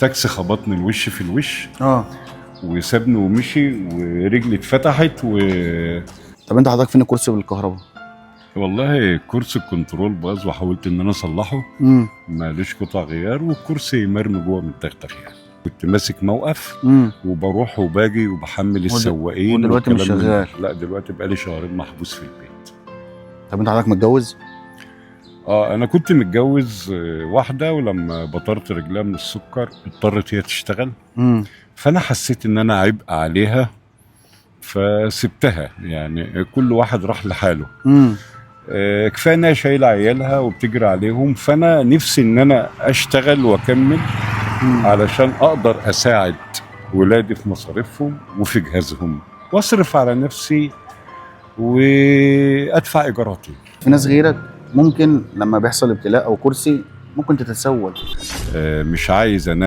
تاكسي خبطني الوش في الوش. اه. وسابني ومشي ورجلي اتفتحت و طب انت حضرتك فين الكرسي بالكهرباء؟ والله كرسي الكنترول باظ وحاولت ان انا اصلحه. ماليش قطع غيار، والكرسي مرمي جوه متدغدغ يعني. كنت ماسك موقف وبروح وباجي وبحمل السواقين. ودلوقتي مش والكلام من ده. شغال. لا، دلوقتي بقالي شهرين محبوس في البيت. طب انت حضرتك متجوز؟ اه، انا كنت متجوز واحده، ولما بطرت رجلها من السكر اضطرت هي تشتغل. فانا حسيت ان انا عبء عليها فسبتها، يعني كل واحد راح لحاله. كفاية انها شايله عيالها وبتجري عليهم، فانا نفسي ان انا اشتغل واكمل علشان اقدر اساعد ولادي في مصاريفهم وفي جهازهم، واصرف على نفسي وادفع ايجاراتي. في ناس غيرك ممكن لما بيحصل ابتلاء او كرسي ممكن تتسول. مش عايز انا